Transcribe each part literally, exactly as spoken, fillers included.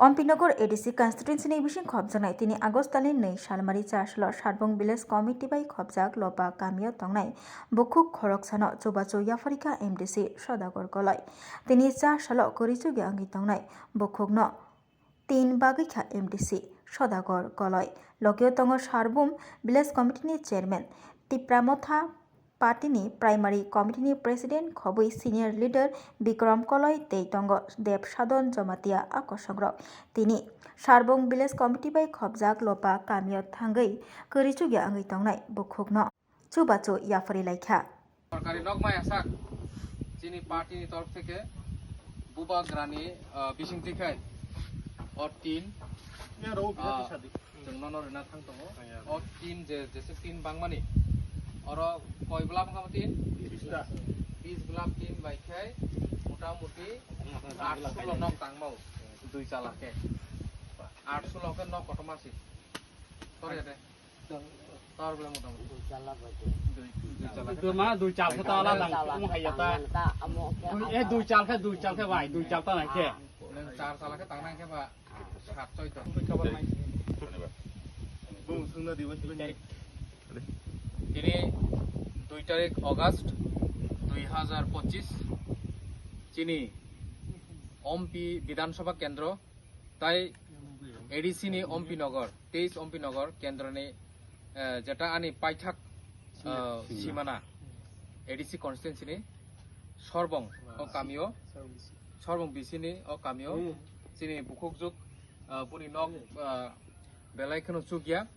Ompinagar A D C constituency ni bising khopjaknai tini August talni nwi salmari char salo Sarbung Village Committee bai khopjak Lopa kamio tongnai bukhuk khoroksano chubachu yapharikha M D C Sodagor Koloi. Tini char salo kwrwi chukya wngwi tongnai bukhukno tin bagwi kha M D C Sodagor Koloi. Logio tongo Sarbung Village Committee ni Chairman Tipra Motha, party ni Primary Committee ni President khobwi Senior Leader Bikram Koloi tei tongo Deb Sadon Jamatia a kosongrok. Tini Sarbung Village Committee bai khopjak Lopa kamio thangwi kwrwi chukya wngwi tongnai bukhukno chubachu yapharwi laikha. Sorkari nok mai asak chini party ni torof theke bubagrani, ah, bising tikhai o tin, ah, chwng nono rwna thang tongo. O tin je, jese tin bangmani, oro koi blab wngkha tin? Bis blab tin bai khai mota moti atshulo nok tangmao, dui chala khe. Atshulo khe nok kotorma si. Tor ya de. Tor bole mota moti. Dui, dui chala khe. Dui ma, dui chal khe ta ala dang, omo hai ya ta. Dui, eh, dui chal khe, dui chal khe bai, dui chal ta nai khe. Nwng char chala khe tangnai khe ba sat choi to. Tini dui tarik August dui hazar pochis, chini Ompi Bidhan Sabha Kendro tai A D C ni Ompi Nagar, teis Ompi Nagar Kendro ni, eh, jeta ani paithak, eh, simana A D C constituency ni Sorbong o kamio, Sorbong B C ni o kamio chini bukhukjuk, ah, buni nok, ah, belai kheno chukya,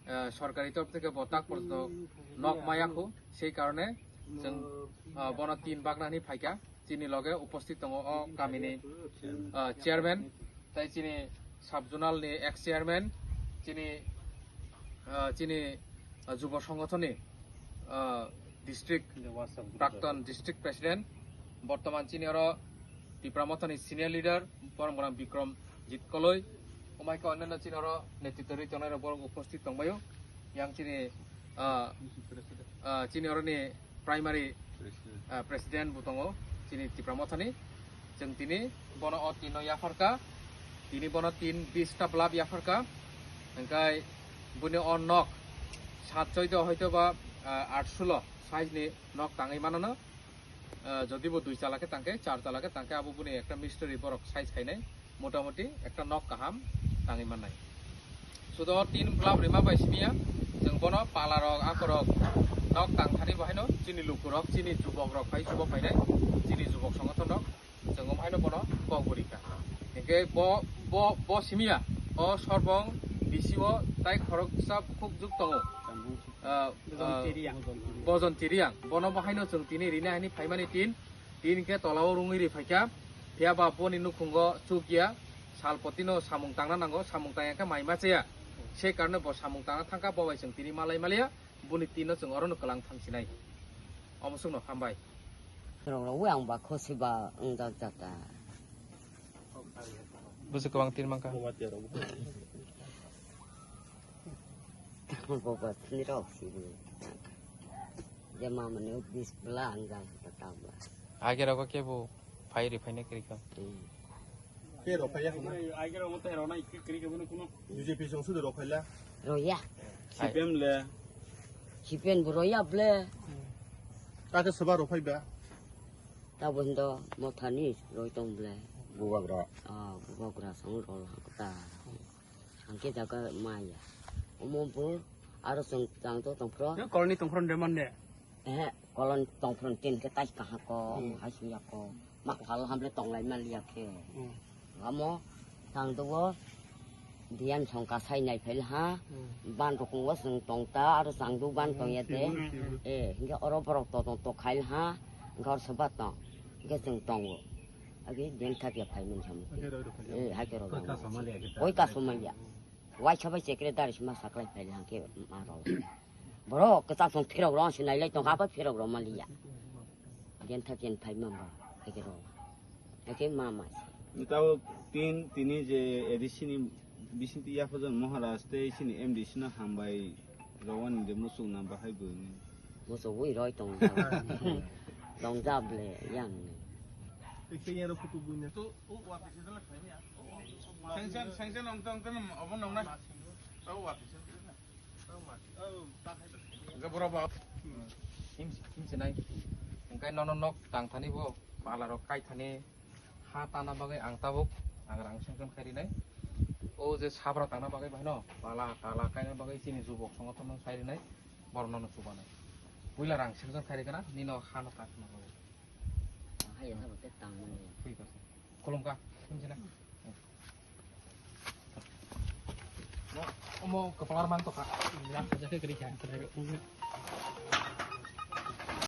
ah, sorkari torof theke bo tak porjonto nok maya khu, sei karone chwng, ah, bono tin bagna hinwi phaikha. Chini loge uposthit tongo o kamini, ah, chairman, tai chini sub zonal ni ex chairman, chini, ah, chini, ah, jubo songothon ni, ah, district, prakton district president, bortoman chini oro Tipra Mothani senior leader, borok borok Bikram Jitkoloi, omaike onno chini oro netritw rwi tongnai rok borok uposthit tongbaio. Yang chini, ah, ah, chini oroni primary, ah, president bo tongo, chini Tipra Mothani. Chwng tini bono o tinno yapharkha, tini bono tin bis ta blab yapharkha. Hingkai buni o nok sat choi do hoito ba, ah, atshulo size ni nok tangwi manono. Ah, jodi bo dui chala khe tangkhe, char chala khe tangkhe, abo buni ekta mistri borok size khainai, motamoti ekta nok kaham tangwi mannai. Sudo tin blab rima bai simiya, chwng bono pala rok, ako rok nok tangthani bo haino chini luku rok, chini jubok rok phai chubo phainai, chini jubok songothon rok, chwng omo haino bono kok bo rikha. Hingkhe bo, bo, bo simiya, o Sorbong B C o tai khoroksa bukhuk juk tongo. Ah, ah, Bojon Tiriang. Bojon Tiriang. Bono bo haino chwng tini rina hani phaimani tin, tin khe tolao rungwi ri phaikha. Phiya ba boni nukhungo chukya, salpotino samung tangna nango, samung tangya khe mai ma chaya. Se karone bo samung tangna thangkha, bo bai chwng tini malai maliya, boni tinno chwng orono kwlang thangsinai. Omo chwngno hambai. Rok rok ang ba khosi ba wngjak jata. Busi kwbang tin mangkha. Bobo sini rok sini. Je mama ni bis bela anjang tatamba. Age rogo kebo phai ri phaina kiri kha. Ke rok phai ya khuna. Age rogo te rona ikki kiri kha bono kuno. B J P song sudu rok phai la. Roya. C P M le. C P M bo roya ble. Kake soba rok phai ba. Tabuk hindo Mothani roi tong ble. Bubagra. Ah, bubagra song rol hangkota. Hangke jaga maya. Omo bo aro chwng chang to tongphro. Nang koloni tongphro de man de. Eh, kolon tongphro tin ke tai kaha ko, hmm, hai suya ko. Mak hal hamle tonglai man liya ke. Hmm. Amo tang do Diyan song kasai nai phel ha, hmm, ban rukung o chwng tong ta, aro changdu ban tong ya de. Hmm. Eh, hingke oro borok to tong to khail ha, hingke oro soba tong, hingke chwng tongo. Agi den thak ya phai mani samu. Hake roi rok phai. Eh, hake roi rok. Koi ka somali ya kita. Koi ka somali ya. Wai sabai chekre dari sima saklai phai hingke ma rok. Borok kwchak song phirok rong si nailai tong ha, phirok rong maliya. Gen tha gen phai ma ba, eke rong. Eke ma ma. Tabo tin tini je A D C ni bising ti yaphajan Maharaj tei chini M D C no hambai rowani de muchung nam bahai bwini. Muchung wi roi tong ja. Tong ja ble yang ni. Eke yang ro photo bwini. Sanction, sanction ongtong tong obo nongnai. Tau wa. Ga bura ba. Him him sinai. Engkai nono nok tang thani bo pala rok kai thani ha tana bagwi ang tabuk ang rang sanction khairi nai. O je sabra tangna bagwi bahino pala tala kaina bagwi chini jubok songo tongna khairi nai. Borok nono chubanai. Puila rang sanction khairi kana nino hano tak na bagwi. Hai ya sabo te tang mani. Pui ka. Kolom ka. Him sinai. Omo kepala mang to ka. Yang kerja ke kerja.